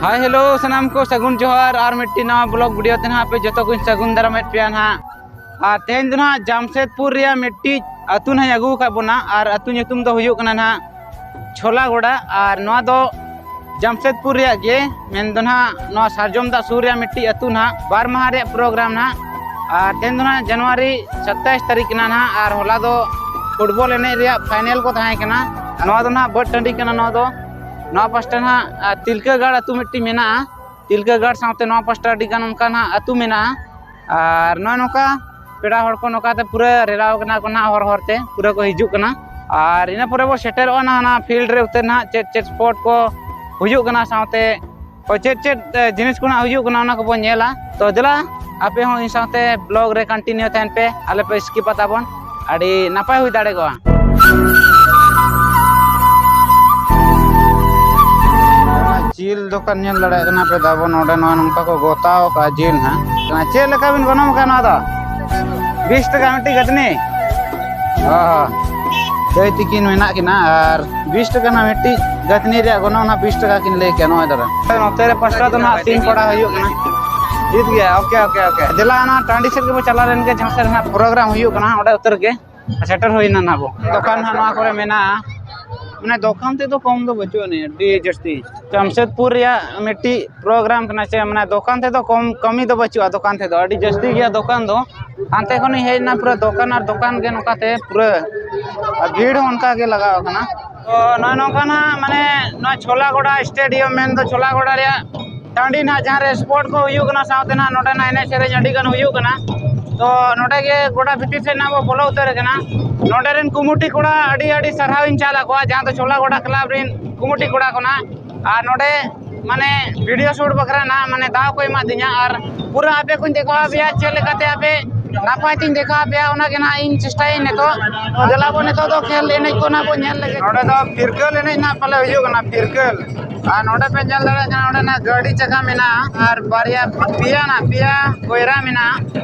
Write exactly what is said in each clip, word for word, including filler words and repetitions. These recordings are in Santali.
ᱦᱟᱭ ᱦᱮᱞᱳ ᱥᱟᱱᱟᱢ ᱠᱚ, ᱥᱟᱹᱜᱩᱱ ᱡᱚᱦᱟᱨ᱾ ᱟᱨ ᱢᱤᱫᱴᱤᱡ ᱱᱟᱣᱟ ᱵᱞᱚᱜ ᱵᱷᱤᱰᱤᱭᱳ ᱛᱮ ᱱᱟᱦᱟᱜ ᱟᱯᱮ ᱡᱚᱛᱚ ᱠᱚᱧ ᱥᱟᱹᱜᱩᱱ ᱫᱟᱨᱟᱢᱮᱫ ᱯᱮᱭᱟ ᱱᱟᱦᱟᱜ᱾ ᱟᱨ ᱛᱮᱦᱮᱧ ᱫᱚ ᱱᱟᱦᱟᱜ ᱡᱟᱢᱥᱮᱫᱽᱯᱩᱨ ᱨᱮᱭᱟᱜ ᱢᱤᱫᱴᱤᱡ ᱟᱹᱛᱩ ᱱᱟᱦᱟᱜ ᱤᱧ ᱟᱹᱜᱩ ᱟᱠᱟᱫ ᱵᱚᱱᱟ, ᱟᱨ ᱟᱹᱛᱩ ᱧᱩᱛᱩᱢ ᱫᱚ ᱦᱩᱭᱩᱜ ᱠᱟᱱᱟ ᱱᱟᱦᱟᱜ ᱪᱷᱳᱞᱟᱜᱚᱰᱟ᱾ ᱟᱨ ᱱᱚᱣᱟ ᱫᱚ ᱡᱟᱢᱥᱮᱫᱽᱯᱩᱨ ᱨᱮᱭᱟᱜ ᱜᱮ, ᱢᱮᱱᱫᱚ ᱱᱟᱦᱟᱜ ᱱᱚᱣᱟ ᱥᱟᱨᱡᱚᱢ ᱫᱟᱜ ᱥᱩᱨ ᱨᱮᱭᱟᱜ ᱢᱤᱫᱴᱤᱡ ᱟᱹᱛᱩ ᱱᱟᱦᱟᱜ᱾ ᱵᱟᱨ ᱢᱟᱦᱟ ᱨᱮᱭᱟᱜ ᱯᱨᱳᱜᱨᱟᱢ ᱱᱟᱦᱟᱜ᱾ ᱟᱨ ᱛᱮᱦᱮᱧ ᱫᱚ ᱱᱟᱦᱟᱜ ᱡᱟᱱᱩᱣᱟᱨᱤ ᱥᱟᱛᱟᱭᱤᱥ ᱛᱟᱹᱨᱤᱠᱷ ᱠᱟᱱᱟ ᱱᱟᱦᱟᱜ, ᱟᱨ ᱦᱚᱞᱟ ᱫᱚ ᱯᱷᱩᱴᱵᱚᱞ ᱮᱱᱮᱡ ᱨᱮᱭᱟᱜ ᱯᱷᱟᱭᱱᱮᱞ ᱠᱚ ᱛᱟᱦᱮᱸ ᱠᱟᱱᱟ᱾ ᱱᱚᱣᱟ ᱫᱚ ᱱᱟᱦᱟᱜ ᱵᱟᱹᱫᱽ ᱴᱟᱺᱰᱤ ᱠᱟᱱᱟ᱾ ᱱᱚᱣᱟ ᱫᱚ, ᱱᱚᱣᱟ ᱯᱟᱥᱴᱟ ᱱᱟᱦᱟᱜ, ᱟᱨ ᱛᱤᱞᱠᱟᱹᱜᱟᱲ ᱟᱹᱛᱩ ᱢᱤᱫᱴᱤᱡ ᱢᱮᱱᱟᱜᱼᱟ᱾ ᱛᱤᱞᱠᱟᱹᱜᱟᱲ ᱥᱟᱶᱛᱮ ᱱᱚᱣᱟ ᱯᱟᱥᱴᱟ ᱟᱹᱰᱤ ᱜᱟᱱ ᱚᱱᱠᱟ ᱱᱟᱦᱟᱜ ᱟᱹᱛᱩ ᱢᱮᱱᱟᱜᱼᱟ᱾ ᱟᱨ ᱱᱚᱜᱼᱚᱭ ᱱᱚᱝᱠᱟ ᱯᱮᱲᱟ ᱦᱚᱲ ᱠᱚ ᱱᱚᱝᱠᱟᱛᱮ ᱯᱩᱨᱟᱹ ᱨᱮᱞᱟᱣ ᱠᱟᱱᱟ ᱠᱚ ᱱᱟᱦᱟᱜ, ᱦᱚᱨ ᱦᱚᱨᱛᱮ ᱯᱩᱨᱟᱹ ᱠᱚ ᱦᱤᱡᱩᱜ ᱠᱟᱱᱟ᱾ ᱟᱨ ᱤᱱᱟᱹ ᱯᱚᱨᱮ ᱵᱚ ᱥᱮᱴᱮᱨᱚᱜᱼᱟ ᱱᱟᱦᱟᱜ ᱚᱱᱟ ᱯᱷᱤᱞᱰ ᱨᱮ ᱩᱛᱟᱹᱨ ᱱᱟᱦᱟᱜ, ᱪᱮᱫ ᱪᱮᱫ ᱥᱯᱳᱨᱴ ᱠᱚ ᱦᱩᱭᱩᱜ ᱠᱟᱱᱟ, ᱥᱟᱶᱛᱮ ᱚ, ᱪᱮᱫ ᱪᱮᱫ, ᱮ, ᱡᱤᱱᱤᱥ ᱠᱚ ᱱᱟᱦᱟᱜ ᱦᱩᱭᱩᱜ ᱠᱟᱱᱟ, ᱚᱱᱟ ᱠᱚᱵᱚᱱ ᱧᱮᱞᱟ᱾ ᱛᱚ ᱫᱮᱞᱟ, ᱟᱯᱮ ᱦᱚᱸ ᱤᱧ ᱥᱟᱶᱛᱮ ᱵᱞᱚᱜ ᱨᱮ ᱠᱚᱱᱴᱤᱱᱤᱭᱩ ᱛᱟᱦᱮᱱ ᱯᱮ, ᱟᱞᱮ ᱯᱮ ᱥᱠᱤᱯᱟ ᱛᱟᱵᱚᱱ, ᱟᱹᱰᱤ ᱱᱟᱯᱟᱭ ᱦᱩᱭ ᱫᱟᱲᱮᱠᱚᱜᱼᱟ᱾ ᱡᱤᱞ ᱫᱚᱠᱟᱱ ᱧᱮᱞ ᱫᱟᱲᱮᱭᱟᱜ ᱠᱟᱱᱟ ᱯᱮ ᱛᱟᱵᱚᱱ, ᱱᱚᱰᱮ ᱱᱚᱣᱟ ᱱᱚᱝᱠᱟ ᱠᱚ ᱜᱚᱛᱟᱣ ᱠᱟᱜᱼᱟ ᱡᱤᱞ ᱦᱟᱸᱜ᱾ ᱪᱮᱫ ᱞᱮᱠᱟ ᱵᱤᱱ ᱜᱚᱱᱚᱝ ᱠᱟᱜᱼᱟ ᱱᱚᱣᱟ ᱫᱚ? ᱵᱤᱥ ᱴᱟᱠᱟ ᱢᱤᱫᱴᱤᱡ ᱜᱟᱹᱛᱷᱱᱤ᱾ ᱚ, ᱫᱟᱹᱭ ᱛᱤᱠᱤᱱ ᱢᱮᱱᱟᱜ ᱠᱤᱱᱟ ᱟᱨ ᱵᱤᱥ ᱴᱟᱠᱟ ᱨᱮᱱᱟᱜ ᱢᱤᱫᱴᱤᱡ ᱜᱟᱹᱛᱷᱱᱤ ᱨᱮᱭᱟᱜ ᱜᱚᱱᱚᱝ ᱱᱟᱜ ᱵᱤᱥ ᱴᱟᱠᱟ ᱠᱤᱱ ᱞᱟᱹᱭ ᱠᱮᱜᱼᱟ ᱱᱚᱣᱟ ᱫᱚ᱾ ᱱᱚᱛᱮ ᱨᱮ ᱯᱟᱥᱴᱟ ᱫᱚ ᱱᱟᱜ ᱥᱤᱢ ᱯᱟᱲᱟ ᱦᱩᱭᱩᱜ ᱠᱟᱱᱟ᱾ ᱴᱷᱤᱠ ᱜᱮᱭᱟ, ᱳᱠᱮ, ᱳᱠᱮ, ᱳᱠᱮ᱾ ᱫᱮᱞᱟ, ᱚᱱᱟ ᱴᱟᱺᱰᱤ ᱥᱮᱫ ᱜᱮᱵᱚ ᱪᱟᱞᱟᱣ ᱞᱮᱱ ᱜᱮ, ᱡᱟᱦᱟᱸ ᱥᱮᱫ ᱨᱮ ᱱᱟᱜ ᱯᱨᱳᱜᱨᱟᱢ ᱦᱩᱭᱩᱜ ᱠᱟᱱᱟ, ᱚᱸᱰᱮ ᱩᱛᱟᱹᱨ ᱜᱮ ᱥᱮᱴᱮᱨ ᱦᱩᱭᱱᱟ ᱱᱟᱜ ᱵᱚ᱾ ᱫᱚᱠᱟᱱ ᱱᱟᱜ ᱱᱚᱣᱟ ᱠᱚᱨᱮ ᱢᱮᱱᱟᱜᱼᱟ, ᱢᱟᱱᱮ ᱫᱚᱠᱟᱱ ᱛᱮᱫᱚ ᱠᱚᱢ ᱫᱚ ᱵᱟᱹᱪᱩᱜ ᱟᱹᱱᱤᱡ, ᱟᱹᱰᱤ ᱡᱟᱹᱥᱛᱤ᱾ ᱡᱟᱢᱥᱮᱫᱽᱯᱩᱨ ᱨᱮᱭᱟᱜ ᱢᱤᱫᱴᱤᱡ ᱯᱨᱳᱜᱨᱟᱢ ᱠᱟᱱᱟ ᱥᱮ, ᱢᱟᱱᱮ ᱫᱚᱠᱟᱱ ᱛᱮᱫᱚ ᱠᱚᱢ, ᱠᱟᱹᱢᱤ ᱫᱚ ᱵᱟᱹᱪᱩᱜᱼᱟ, ᱫᱚᱠᱟᱱ ᱛᱮᱫᱚ ᱟᱹᱰᱤ ᱡᱟᱹᱥᱛᱤ ᱜᱮᱭᱟ ᱫᱚᱠᱟᱱ ᱫᱚ᱾ ᱦᱟᱱᱛᱮ ᱠᱷᱚᱱᱤᱧ ᱦᱮᱡ ᱮᱱᱟ, ᱯᱩᱨᱟᱹ ᱫᱚᱠᱟᱱ ᱟᱨ ᱫᱚᱠᱟᱱ ᱜᱮ ᱱᱚᱝᱠᱟᱛᱮ ᱯᱩᱨᱟᱹ, ᱟᱨ ᱵᱷᱤᱲ ᱦᱚᱸ ᱚᱱᱠᱟ ᱜᱮ ᱞᱟᱜᱟᱣ ᱟᱠᱟᱱᱟ᱾ ᱛᱚ ᱱᱚᱜᱼᱚᱭ ᱱᱚᱝᱠᱟ ᱱᱟᱜ, ᱢᱟᱱᱮ ᱱᱚᱣᱟ ᱪᱷᱳᱞᱟᱜᱚᱰᱟ ᱥᱴᱮᱰᱤᱭᱟᱢ ᱢᱮᱱᱫᱚ ᱪᱷᱳᱞᱟᱜᱚᱰᱟ ᱨᱮᱭᱟᱜ ᱴᱟᱺᱰᱤ ᱱᱟᱜ, ᱡᱟᱦᱟᱸ ᱨᱮ ᱥᱯᱳᱨᱴ ᱠᱚ ᱦᱩᱭᱩᱜ ᱠᱟᱱᱟ, ᱥᱟᱶᱛᱮ ᱱᱟᱜ ᱱᱚᱰᱮ ᱱᱟᱜ ᱮᱱᱮᱡ ᱥᱮᱨᱮᱧ ᱟᱹᱰᱤ ᱜᱟᱱ ᱦᱩᱭᱩᱜ ᱠᱟᱱᱟ᱾ ᱛᱚ ᱱᱚᱰᱮ ᱜᱮ ᱜᱚᱰᱟ ᱵᱷᱤᱛᱤᱨ ᱥᱮᱫ ᱱᱟᱜ ᱵᱚ ᱵᱚᱞᱚ ᱩᱛᱟᱹᱨ ᱟᱠᱟᱱᱟ᱾ ᱱᱚᱰᱮ ᱨᱮᱱ ᱠᱩᱢᱩᱴᱤ ᱠᱚᱲᱟ ᱟᱹᱰᱤ ᱟᱹᱰᱤ ᱥᱟᱨᱦᱟᱣ ᱤᱧ ᱪᱟᱞ ᱟᱠᱚᱣᱟ, ᱡᱟᱦᱟᱸ ᱫᱚ ᱪᱷᱳᱞᱟᱜᱚᱰᱟ ᱠᱞᱟᱵᱽ ᱨᱮᱱ ᱠᱩᱢᱩᱴᱤ ᱠᱚᱲᱟ ᱠᱚ ᱱᱟᱜ᱾ ᱟᱨ ᱱᱚᱰᱮ ᱢᱟᱱᱮ ᱵᱷᱤᱰᱤᱭᱳ ᱥᱩᱴ ᱵᱟᱠᱷᱨᱟ ᱱᱟᱜ ᱢᱟᱱᱮ ᱫᱟᱣ ᱠᱚ ᱮᱢᱟᱫᱤᱧᱟ, ᱟᱨ ᱯᱩᱨᱟᱹ ᱟᱯᱮ ᱠᱚᱧ ᱫᱮᱠᱷᱟᱣ ᱟᱯᱮᱭᱟ ᱪᱮᱫ ᱞᱮᱠᱟᱛᱮ ᱟᱯᱮ ᱱᱟᱯᱟᱭ ᱛᱤᱧ ᱫᱮᱠᱷᱟᱣ ᱟᱯᱮᱭᱟ, ᱚᱱᱟ ᱜᱮ ᱱᱟᱜ ᱤᱧ ᱪᱮᱥᱴᱟᱭᱟᱹᱧ ᱱᱤᱛᱚᱜ᱾ ᱛᱚ ᱫᱮᱞᱟ ᱵᱚ, ᱱᱤᱛᱚᱜ ᱫᱚ ᱠᱷᱮᱞ ᱮᱱᱮᱡ ᱠᱚ ᱱᱟᱜ ᱵᱚ ᱧᱮᱞ ᱞᱮᱜᱮ᱾ ᱱᱚᱰᱮ ᱫᱚ ᱯᱷᱤᱨᱠᱟᱹᱞ ᱮᱱᱮᱡ ᱱᱟᱜ ᱯᱟᱞᱮ ᱦᱩᱭᱩᱜ ᱠᱟᱱᱟ, ᱯᱷᱤᱨᱠᱟᱹᱞ᱾ ᱟᱨ ᱱᱚᱰᱮ ᱯᱮ ᱧᱮᱞ ᱫᱟᱲᱮᱭᱟᱜ ᱠᱟᱱᱟ, ᱚᱸᱰᱮ ᱱᱟᱜ ᱜᱟᱹᱰᱤ ᱪᱟᱠᱟ ᱢᱮᱱᱟᱜᱼᱟ ᱟᱨ ᱵᱟᱨᱭᱟ, ᱯᱮᱭᱟ ᱱᱟᱜ, ᱯᱮᱭᱟ ᱠᱚᱭᱨᱟ ᱢᱮᱱᱟᱜᱼᱟ᱾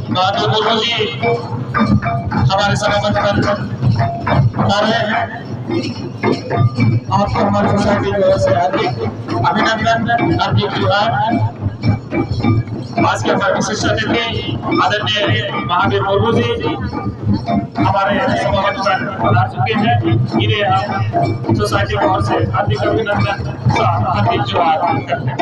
महादेव मुर्मू जी हमारे सभापति मंच पर आ रहे हैं। आपको हमारी सोसाइटी की ओर से हार्दिक अभिनंदन, हार्दिक जोहार। आज के हमारे विशिष्ट अतिथि आदरणीय महावीर मुर्मू जी हमारे सभापति मंच पर पधार चुके हैं। इन्हें हम सोसाइटी की ओर से हार्दिक अभिनंदन, हार्दिक जोहार करते हैं।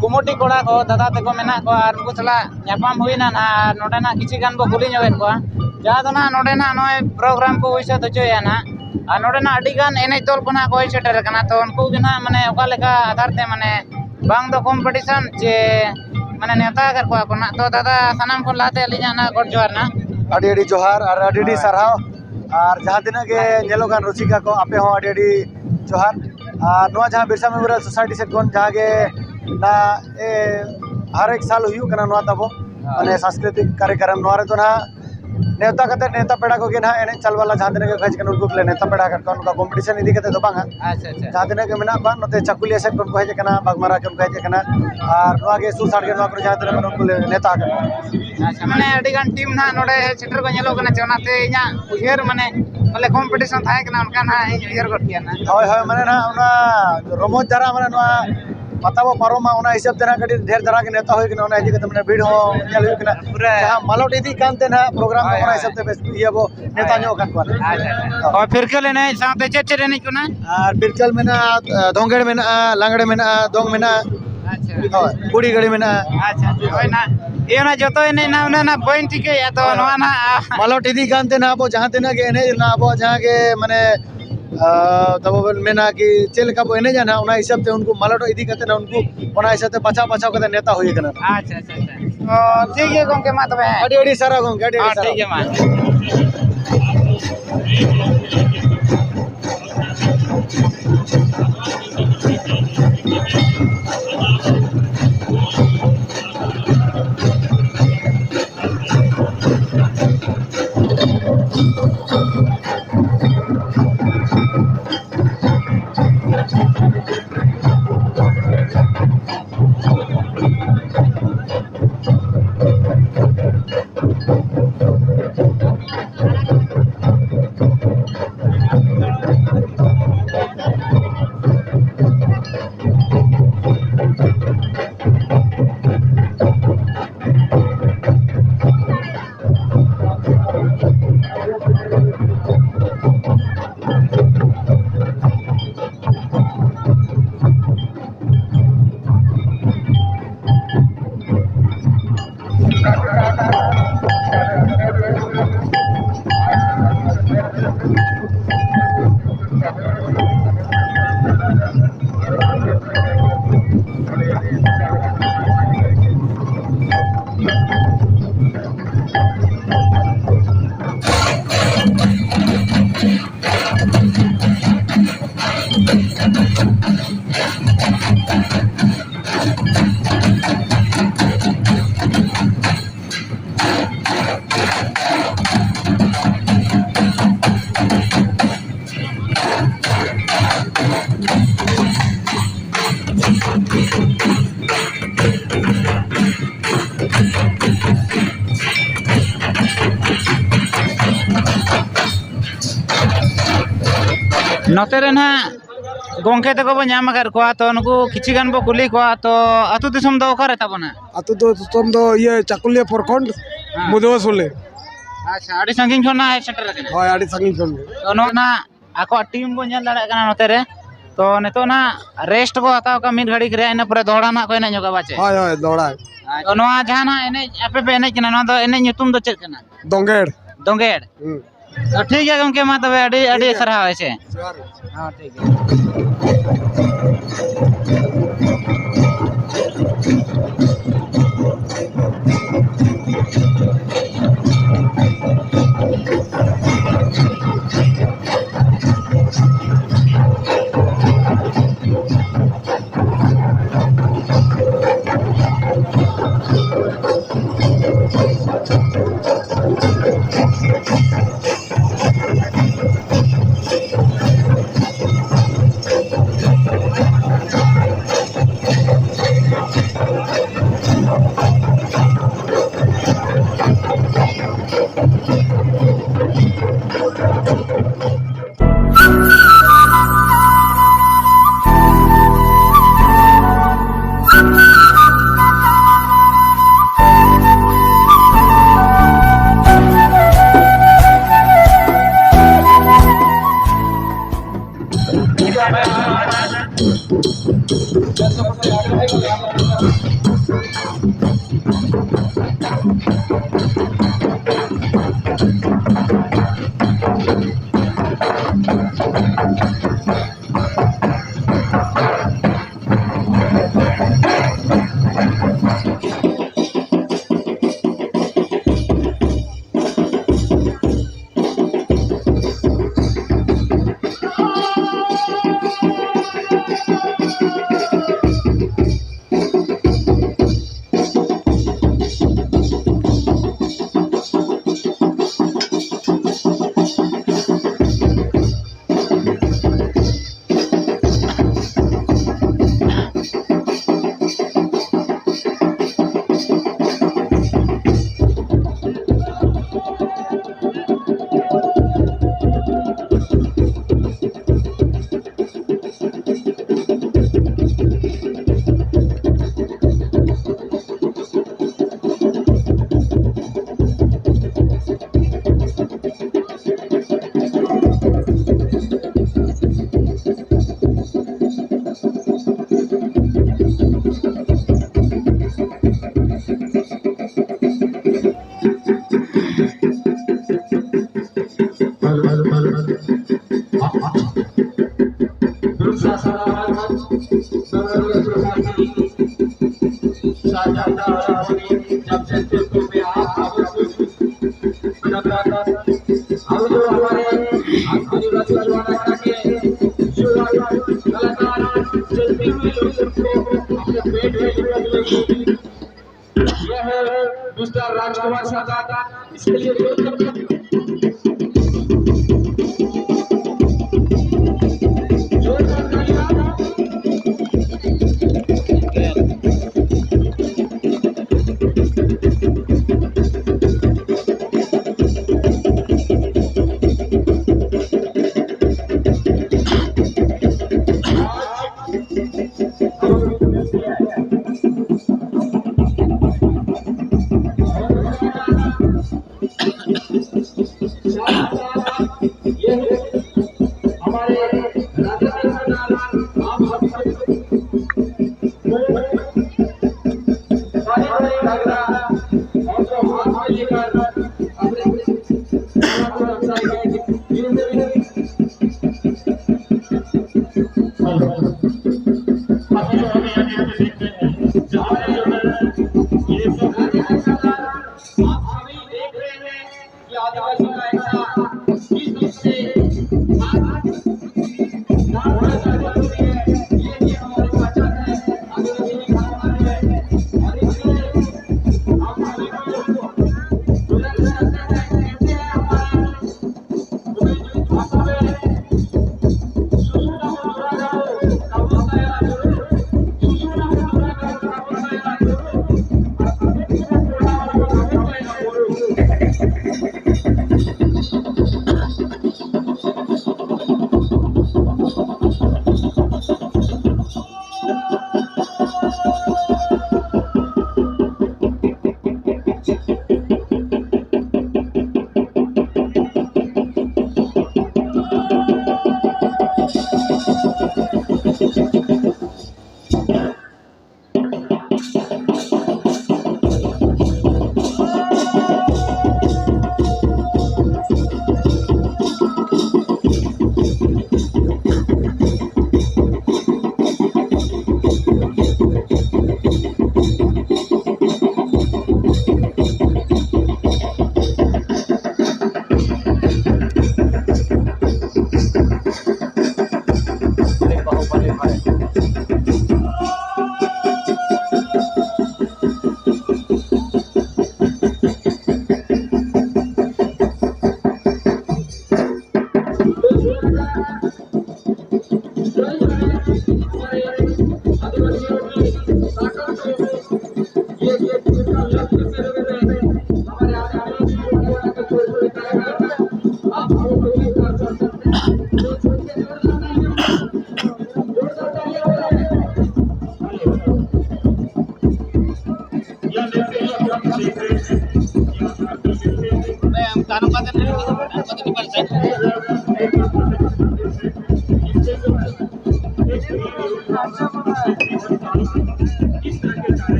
ᱠᱩᱢᱩᱴᱤ ᱠᱚᱲᱟ ᱠᱚ, ᱫᱟᱫᱟ ᱛᱟᱠᱚ ᱢᱮᱱᱟᱜ ᱠᱚᱣᱟ ᱟᱨ ᱩᱱᱠᱩ ᱥᱟᱞᱟᱜ ᱧᱟᱯᱟᱢ ᱦᱩᱭᱱᱟ ᱱᱟᱦᱟᱜ ᱟᱨ ᱱᱚᱰᱮ ᱱᱟᱦᱟᱜ ᱠᱤᱪᱷᱩ ᱜᱟᱱ ᱵᱚ ᱠᱩᱞᱤ ᱧᱚᱜᱮᱫ ᱠᱚᱣᱟ᱾ ᱡᱟᱦᱟᱸ ᱫᱚ ᱱᱟᱦᱟᱜ ᱱᱚᱰᱮ ᱱᱟᱦᱟᱜ ᱱᱚᱜᱼᱚᱭ ᱯᱨᱳᱜᱨᱟᱢ ᱠᱚ ᱦᱩᱭ ᱥᱟᱹᱛ ᱦᱚᱪᱚᱭᱮᱫᱼᱟ ᱱᱟᱦᱟᱜ, ᱟᱨ ᱱᱚᱰᱮ ᱱᱟᱦᱟᱜ ᱟᱹᱰᱤ ᱜᱟᱱ ᱮᱱᱮᱡ ᱫᱚᱞ ᱠᱚ ᱱᱟᱦᱟᱜ ᱠᱚ ᱦᱮᱡ ᱥᱮᱴᱮᱨ ᱟᱠᱟᱱᱟ᱾ ᱛᱚ ᱩᱱᱠᱩ ᱜᱮ ᱱᱟᱦᱟᱜ ᱢᱟᱱᱮ ᱚᱠᱟ ᱞᱮᱠᱟ ᱟᱫᱷᱟᱨ ᱛᱮ ᱢᱟᱱᱮ ᱵᱟᱝ ᱫᱚ ᱠᱚᱢᱯᱤᱴᱤᱥᱚᱱ ᱪᱮ ᱢᱟᱱᱮ ᱱᱮᱣᱛᱟ ᱟᱠᱟᱫ ᱠᱚᱣᱟ ᱠᱚ ᱱᱟᱦᱟᱜ᱾ ᱛᱚ ᱫᱟᱫᱟ, ᱥᱟᱱᱟᱢ ᱠᱷᱚᱱ ᱞᱟᱦᱟᱛᱮ ᱟᱹᱞᱤᱧᱟᱜ ᱱᱟᱦᱟᱜ ᱜᱚᱰ ᱡᱚᱦᱟᱨ ᱱᱟᱦᱟᱜ᱾ ᱟᱹᱰᱤ ᱟᱹᱰᱤ ᱡᱚᱦᱟᱨ ᱟᱨ ᱟᱹᱰᱤ ᱟᱹᱰᱤ ᱦᱳᱭ᱾ ᱥᱟᱨᱦᱟᱣ᱾ ᱟᱨ ᱡᱟᱦᱟᱸ ᱛᱤᱱᱟᱹᱜ ᱜᱮ ᱧᱮᱞᱚᱜ ᱠᱟᱱ ᱨᱩᱥᱤᱠᱟ ᱠᱚ, ᱟᱯᱮ ᱦᱚᱸ ᱟᱹᱰᱤ ᱟᱹᱰᱤ ᱡᱚᱦᱟᱨ᱾ ᱟᱨ ᱱᱚᱣᱟ ᱡᱟᱦᱟᱸ ᱵᱤᱨᱥᱟ ᱢᱮᱢᱳᱨᱤᱭᱟᱞ ᱥᱳᱥᱟᱭᱴᱤ ᱥᱮᱫ ᱠᱷᱚᱱ ᱡᱟᱦᱟᱸ ᱜᱮ ᱱᱟ-, ᱮ, ᱦᱟᱨ ᱮᱠ ᱥᱟᱞ ᱦᱩᱭᱩᱜ ᱠᱟᱱᱟ ᱱᱚᱣᱟ ᱛᱟᱵᱚ, ᱦᱳᱭ᱾ ᱢᱟᱱᱮ ᱥᱟᱝᱥᱠᱨᱤᱛᱤᱠ ᱠᱟᱨᱭᱚᱠᱨᱚᱢ, ᱱᱚᱣᱟ ᱨᱮᱫᱚ ᱱᱟᱦᱟᱜ ᱱᱮᱣᱛᱟ ᱠᱟᱛᱮ, ᱱᱮᱣᱛᱟ ᱯᱮᱲᱟ ᱠᱚᱜᱮ ᱱᱟᱦᱟᱜ ᱮᱱᱮᱡ ᱪᱟᱞ ᱵᱟᱞᱟ ᱡᱟᱦᱟᱸ ᱛᱤᱱᱟᱹᱜ ᱜᱮ ᱠᱚ ᱦᱮᱡ ᱟᱠᱟᱱᱟ, ᱩᱱᱠᱩ ᱜᱮᱞᱮ ᱱᱮᱣᱛᱟ ᱯᱮᱲᱟ ᱟᱠᱟᱫ ᱠᱚᱣᱟ, ᱱᱚᱝᱠᱟ ᱠᱚᱢᱯᱤᱴᱤᱥᱚᱱ ᱤᱫᱤ ᱠᱟᱛᱮ ᱫᱚ ᱵᱟᱝᱟ᱾ ᱟᱪᱪᱷᱟ, ᱟᱪᱪᱷᱟ᱾ ᱡᱟᱦᱟᱸ ᱛᱤᱱᱟᱹᱜ ᱜᱮ ᱢᱮᱱᱟᱜ ᱠᱚᱣᱟ, ᱱᱚᱛᱮ ᱪᱟᱠᱩᱞᱤᱭᱟᱹ ᱥᱮᱫ ᱠᱷᱚᱱ ᱠᱚ ᱦᱮᱡ ᱟᱠᱟᱱᱟ, ᱵᱟᱜᱽᱢᱟᱨᱟ ᱠᱷᱚᱱ ᱠᱚ ᱦᱮᱡ ᱟᱠᱟᱱᱟ, ᱟᱨ ᱱᱚᱣᱟ ᱜᱮ ᱥᱩᱨ ᱥᱟᱰᱜᱮ ᱱᱚᱣᱟ ᱠᱚᱨᱮ ᱡᱟᱦᱟᱸ ᱛᱤᱱᱟᱹᱜ ᱢᱮᱱᱟᱜ ᱩᱱᱠᱩ ᱞᱮ ᱱᱮᱣᱛᱟ ᱟᱠᱟᱫ ᱠᱚᱣᱟ᱾ ᱟᱪᱪᱷᱟ, ᱢᱟᱱᱮ ᱟᱹᱰᱤ ᱜᱟᱱ ᱴᱤᱢ ᱱᱟᱦᱟᱜ ᱱᱚᱰᱮ ᱦᱮᱡ ᱥᱮᱴᱮᱨ ᱠᱚ ᱧᱮᱞᱚᱜ ᱠᱟᱱᱟ, ᱪᱮ ᱚᱱᱟᱛᱮ ᱤᱧᱟᱹᱜ ᱩᱭᱦᱟᱹᱨ ᱢᱟᱱᱮ ᱵᱚᱞᱮ ᱠᱚᱢᱯᱤᱴᱤᱥᱚᱱ ᱛᱟᱦᱮᱸ ᱠᱟᱱᱟ, ᱚᱱᱠᱟ ᱱᱟᱦᱟᱜ ᱤᱧ ᱩᱭᱦᱟᱹᱨ ᱜᱚᱫ ᱠᱮᱭᱟ ᱱᱟᱦᱟᱜ᱾ ᱦᱳᱭ, ᱦᱳᱭ, ᱢᱟᱱᱮ ᱱᱟᱦᱟᱜ ᱚᱱᱟ ᱨᱚᱢᱚᱡᱽ ᱫᱷᱟᱨᱟ, ᱢᱟᱱᱮ ᱱᱚᱣᱟ ᱯᱟᱛᱟ ᱵᱚ ᱯᱟᱨᱚᱢᱟ, ᱚᱱᱟ ᱦᱤᱥᱟᱹᱵ ᱛᱮ ᱱᱟᱦᱟᱜ ᱠᱟᱹᱴᱤᱡ ᱰᱷᱮᱨ ᱫᱷᱟᱨᱟ ᱜᱮ ᱱᱮᱣᱛᱟ ᱦᱩᱭ ᱠᱟᱱᱟ, ᱚᱱᱟ ᱤᱫᱤ ᱠᱟᱛᱮ ᱢᱟᱱᱮ ᱵᱷᱤᱲ ᱦᱚᱸ ᱧᱮᱞ ᱦᱩᱭᱩᱜ ᱠᱟᱱᱟ᱾ ᱯᱩᱨᱟᱹ ᱡᱟᱦᱟᱸ ᱢᱟᱞᱚᱴ ᱤᱫᱤᱜ ᱠᱟᱱ ᱛᱮ ᱱᱟᱦᱟᱜ ᱯᱨᱳᱜᱨᱟᱢ ᱦᱳᱭ, ᱚᱱᱟ ᱦᱳᱭ᱾ ᱦᱤᱥᱟᱹᱵ ᱛᱮ ᱵᱮᱥ ᱤᱭᱟᱹ ᱵᱚ ᱱᱮᱣᱛᱟ ᱦᱳᱭ᱾ ᱧᱚᱜ ᱟᱠᱟᱫ ᱠᱚᱣᱟ᱾ ᱟᱪᱪᱷᱟ, ᱟᱪᱪᱷᱟ᱾ ᱦᱳᱭ, ᱯᱷᱤᱨᱠᱟᱹᱞ ᱮᱱᱮᱡ ᱥᱟᱶᱛᱮ ᱪᱮᱫ ᱪᱮᱫ ᱮᱱᱮᱡ ᱠᱚ ᱱᱟᱦᱟᱜ? ᱟᱨ ᱯᱷᱤᱨᱠᱟᱹᱞ ᱢᱮᱱᱟᱜᱼᱟ, ᱫᱚᱝᱜᱮᱲ ᱢᱮᱱᱟᱜᱼᱟ, ᱞᱟᱜᱽᱲᱮ ᱢᱮᱱᱟᱜᱼᱟ, ᱫᱚᱝ ᱢᱮᱱᱟᱜᱼᱟ᱾ ᱟᱪᱪᱷᱟ᱾ ᱦᱳᱭ, ᱠᱩᱲᱤ ᱜᱟᱹᱲᱤ ᱢᱮᱱᱟᱜᱼᱟ᱾ ᱟᱪᱪᱷᱟ, ᱟᱪᱪᱷᱟ, ᱦᱳᱭ ᱱᱟ᱾ ᱤᱭᱟᱹ, ᱚᱱᱟ ᱡᱚᱛᱚ ᱮᱱᱮᱡ ᱱᱟ, ᱚᱱᱟ ᱱᱟ ᱵᱟᱹᱧ ᱴᱷᱤᱠᱟᱹᱭᱟ ᱛᱚ, ᱱᱚᱣᱟ ᱱᱟ, ᱟ, ᱢᱟᱞᱚᱴ ᱤᱫᱤ ᱠᱟᱱ ᱛᱮ ᱱᱟ ᱟᱵᱚ ᱡᱟᱦᱟᱸ ᱛᱤᱱᱟᱹᱜ ᱜᱮ ᱮᱱᱮᱡ ᱨᱮᱱᱟᱜ ᱟᱵᱚᱣᱟᱜ ᱡᱟᱦᱟᱸ ᱜᱮ ᱢᱟᱱᱮ, ᱟ, ᱛᱟᱵᱚ ᱵᱚᱱ ᱢᱮᱱᱟ ᱠᱤ ᱪᱮᱫ ᱞᱮᱠᱟ ᱵᱚ ᱮᱱᱮᱡᱟ ᱱᱟ, ᱚᱱᱟ ᱦᱤᱥᱟᱹᱵ ᱛᱮ ᱩᱱᱠᱩ ᱢᱟᱞᱚᱴ ᱤᱫᱤ ᱠᱟᱛᱮ ᱱᱟ ᱩᱱᱠᱩ ᱚᱱᱟ ᱦᱤᱥᱟᱹᱵ ᱛᱮ ᱵᱟᱪᱷᱟᱣ ᱵᱟᱪᱷᱟᱣ ᱠᱟᱛᱮ ᱱᱮᱣᱛᱟ ᱦᱩᱭ ᱟᱠᱟᱱᱟ᱾ ᱟᱪᱪᱷᱟ, ᱟᱪᱪᱷᱟ, ᱟᱪᱪᱷᱟ᱾ ᱚ, ᱴᱷᱤᱠ ᱜᱮᱭᱟ ᱜᱚᱝᱠᱮ, ᱢᱟ ᱛᱚᱵᱮ᱾ ᱟᱹᱰᱤ ᱟᱹᱰᱤ ᱥᱟᱨᱦᱟᱣ ᱜᱚᱝᱠᱮ, ᱟᱹᱰᱤ ᱟᱹᱰᱤ ᱦᱚᱸ, ᱥᱟᱨᱦᱟᱣ᱾ ᱴᱷᱤᱠ ᱜᱮᱭᱟ, ᱢᱟ᱾ ᱱᱚᱛᱮ ᱨᱮ ᱱᱟᱦᱟᱜ ᱜᱚᱢᱠᱮ ᱛᱟᱠᱚ ᱵᱚ ᱧᱟᱢ ᱟᱠᱟᱫ ᱠᱚᱣᱟ, ᱛᱚ ᱱᱩᱠᱩ ᱠᱤᱪᱷᱩ ᱜᱟᱱ ᱵᱚ ᱠᱩᱞᱤ ᱠᱚᱣᱟ᱾ ᱛᱚ ᱟᱹᱛᱩ ᱫᱤᱥᱚᱢ ᱫᱚ ᱚᱠᱟᱨᱮ ᱛᱟᱵᱚᱱᱟ? ᱟᱹᱛᱩ ᱫᱚ ᱫᱤᱥᱚᱢ ᱫᱚ ᱤᱭᱟᱹ ᱪᱟᱠᱩᱞᱤᱭᱟᱹ ᱯᱨᱚᱠᱷᱚᱸᱰ, ᱦᱮᱸ᱾ ᱢᱚᱫᱷᱩᱣᱟᱥᱚᱞᱤ᱾ ᱟᱪᱪᱷᱟ, ᱟᱹᱰᱤ ᱥᱟᱺᱜᱤᱧ ᱠᱷᱚᱱ ᱱᱟᱜ ᱦᱮᱡ ᱥᱮᱴᱮᱨ ᱟᱠᱟᱱᱟ᱾ ᱦᱳᱭ, ᱟᱹᱰᱤ ᱥᱟᱺᱜᱤᱧ ᱠᱷᱚᱱ ᱜᱮ᱾ ᱛᱚ ᱱᱚᱣᱟ ᱱᱟᱜ ᱟᱠᱚᱣᱟᱜ ᱴᱤᱢ ᱵᱚ ᱧᱮᱞ ᱫᱟᱲᱮᱭᱟᱜ ᱠᱟᱱᱟ ᱱᱚᱛᱮ ᱨᱮ᱾ ᱛᱚ ᱱᱤᱛᱚᱜ ᱱᱟᱜ ᱨᱮᱥᱴ ᱠᱚ ᱦᱟᱛᱟᱣ ᱠᱟᱜᱼᱟ ᱢᱤᱫ ᱜᱷᱟᱹᱲᱤᱡ ᱨᱮᱭᱟᱜ, ᱤᱱᱟᱹ ᱯᱚᱨᱮ ᱫᱚᱦᱲᱟ ᱱᱟᱜ ᱠᱚ ᱮᱱᱮᱡ ᱧᱚᱜᱟ ᱵᱟᱪᱮ? ᱦᱳᱭ, ᱦᱳᱭ, ᱫᱚᱦᱲᱟ᱾ ᱛᱚ ᱱᱚᱣᱟ ᱡᱟᱦᱟᱸ ᱱᱟᱜ ᱮᱱᱮᱡ ᱟᱯᱮ ᱯᱮ ᱮᱱᱮᱡ ᱠᱟᱱᱟ, ᱱᱚᱣᱟ ᱫᱚ ᱮᱱᱮᱡ ᱧᱩᱛᱩᱢ ᱫᱚ ᱪᱮᱫ ᱠᱟᱱᱟ? ᱫᱚᱝᱜᱮᱲ᱾ ᱫᱚᱝᱜᱮᱲ᱾ ᱦᱩᱸ᱾ ᱛᱚ ᱴᱷᱤᱠ ᱜᱮᱭᱟ ᱜᱚᱢᱠᱮ, ᱢᱟ ᱛᱚᱵᱮ ᱟᱹᱰᱤ ᱟᱹᱰᱤ ᱴᱷᱤᱠ ᱜᱮᱭᱟ᱾ ᱥᱟᱨᱦᱟᱣ, ᱦᱮᱸ ᱥᱮ? ᱡᱚᱦᱟᱨ ᱜᱮ᱾ ᱦᱚᱸ, ᱴᱷᱤᱠ ᱜᱮᱭᱟ᱾ दूसरा सवाल, जमशेदपुर में आप, हम लोग हमारे आदिवासी जमाना के युवा कलाकार शिल्पी को अपने पेट में लेकर, यह है मिस्टर राजकुमार सरदार। इसके लिए जोरदार तालियां।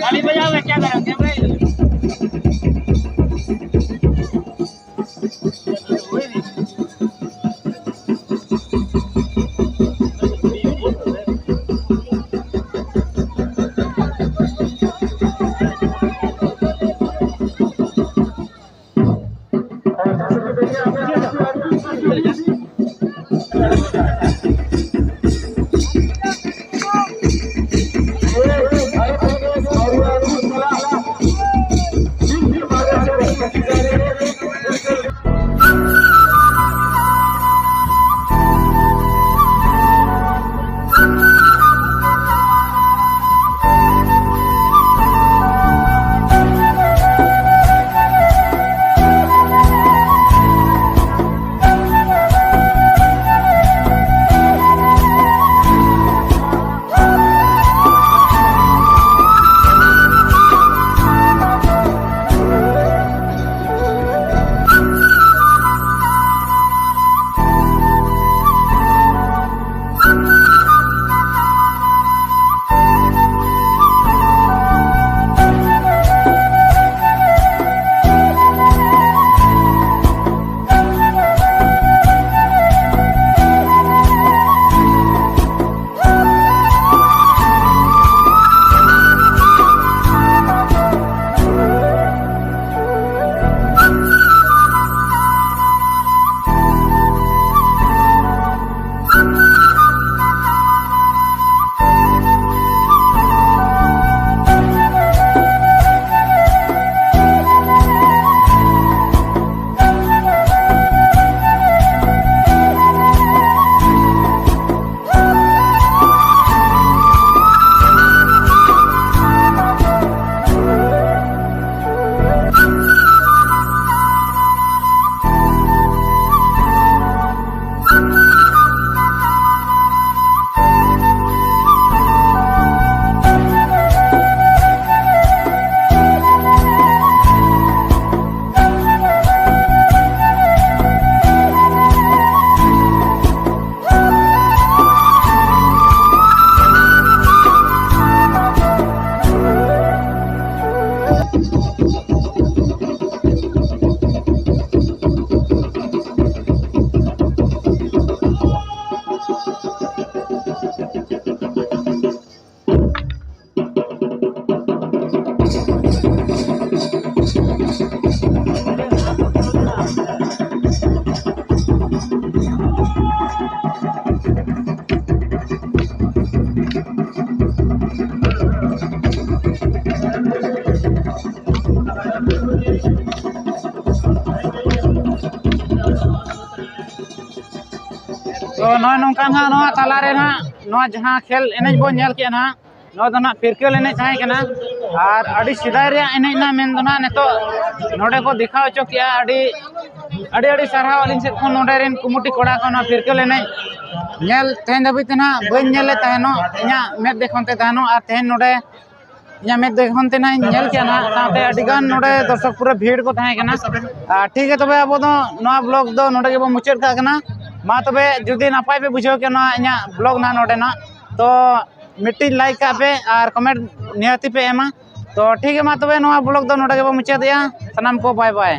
ताली बजाओगे क्या करेंगे भाई? ᱛᱚ ᱱᱚᱜᱼᱚᱭ ᱱᱚᱝᱠᱟ ᱱᱟᱦᱟᱜ ᱱᱚᱣᱟ ᱛᱟᱞᱟᱨᱮ ᱱᱟᱦᱟᱜ ᱱᱚᱣᱟ ᱡᱟᱦᱟᱸ ᱠᱷᱮᱞ ᱮᱱᱮᱡ ᱵᱚᱱ ᱧᱮᱞ ᱠᱮᱜᱼᱟ ᱱᱟᱦᱟᱜ, ᱱᱚᱣᱟ ᱫᱚ ᱱᱟᱦᱟᱜ ᱯᱷᱤᱨᱠᱟᱹᱞ ᱮᱱᱮᱡ ᱛᱟᱦᱮᱸ ᱠᱟᱱᱟ᱾ ᱟᱨ ᱟᱹᱰᱤ ᱥᱮᱫᱟᱭ ᱨᱮᱭᱟᱜ ᱮᱱᱮᱡ ᱱᱟᱦᱟᱜ ᱢᱮᱱ ᱫᱚ ᱱᱟᱦᱟᱜ ᱱᱤᱛᱚᱜ ᱱᱚᱰᱮ ᱠᱚ ᱫᱮᱠᱷᱟᱣ ᱦᱚᱪᱚ ᱠᱮᱜᱼᱟ᱾ ᱟᱹᱰᱤ ᱟᱹᱰᱤ ᱟᱹᱰᱤ ᱥᱟᱨᱦᱟᱣ ᱟᱹᱞᱤᱧ ᱥᱮᱫ ᱠᱷᱚᱱ ᱱᱚᱰᱮ ᱨᱮᱱ ᱠᱚᱢᱤᱴᱤ ᱠᱚᱲᱟ ᱠᱚ ᱱᱚᱣᱟ ᱯᱷᱤᱨᱠᱟᱹᱞ ᱮᱱᱮᱡ ᱧᱮᱞ ᱛᱮᱦᱮᱧ ᱫᱷᱟᱹᱵᱤᱡ ᱛᱮ ᱱᱟᱦᱟᱜ ᱵᱟᱹᱧ ᱧᱮᱞ ᱞᱮᱫ ᱛᱟᱦᱮᱱᱚᱜ, ᱤᱧᱟᱹᱜ ᱢᱮᱫ ᱫᱮᱠᱷᱚᱱ ᱛᱮ ᱛᱟᱦᱮᱱᱚᱜ᱾ ᱟᱨ ᱛᱮᱦᱮᱧ ᱱᱚᱰᱮ ᱤᱧᱟᱹᱜ ᱢᱮᱫ ᱫᱮᱠᱷᱚᱱ ᱛᱮ ᱱᱟᱦᱟᱜ ᱤᱧ ᱧᱮᱞ ᱠᱮᱜᱼᱟ ᱱᱟᱦᱟᱜ, ᱥᱟᱶᱛᱮ ᱟᱹᱰᱤ ᱜᱟᱱ ᱱᱚᱰᱮ ᱫᱚᱨᱥᱚᱠ ᱯᱩᱨᱟᱹ ᱵᱷᱤᱲ ᱠᱚ ᱛᱟᱦᱮᱸ ᱠᱟᱱᱟ᱾ ᱟᱨ ᱴᱷᱤᱠ ᱜᱮᱭᱟ, ᱛᱚᱵᱮ ᱟᱵᱚ ᱫᱚ ᱱᱚᱣᱟ ᱵᱞᱚᱜ ᱫᱚ ᱱᱚᱰᱮ ᱜᱮᱵᱚᱱ ᱢᱩᱪᱟᱹᱫ ᱠᱟᱜ ᱠᱟᱱᱟ᱾ ᱢᱟ ᱛᱚᱵᱮ ᱡᱩᱫᱤ ᱱᱟᱯᱟᱭ ᱯᱮ ᱵᱩᱡᱷᱟᱹᱣ ᱠᱮᱜᱼᱟ ᱱᱚᱣᱟ ᱤᱧᱟᱹᱜ ᱵᱞᱚᱜ ᱱᱟᱦᱟᱜ ᱱᱚᱰᱮᱱᱟᱜ, ᱛᱚ ᱢᱤᱫᱴᱤᱡ ᱞᱟᱭᱤᱠ ᱠᱟᱜ ᱯᱮ ᱟᱨ ᱠᱚᱢᱮᱱᱴ ᱱᱤᱦᱟᱹᱛᱤ ᱯᱮ ᱮᱢᱟ᱾ ᱛᱚ ᱴᱷᱤᱠ ᱜᱮᱭᱟ, ᱢᱟ ᱛᱚᱵᱮ ᱱᱚᱣᱟ ᱵᱞᱚᱜ ᱫᱚ ᱱᱚᱰᱮ ᱜᱮᱵᱚᱱ ᱢᱩᱪᱟᱹᱫᱮᱜᱼᱟ᱾ ᱥᱟᱱᱟᱢ ᱠᱚ ᱵᱟᱭ ᱵᱟᱭ᱾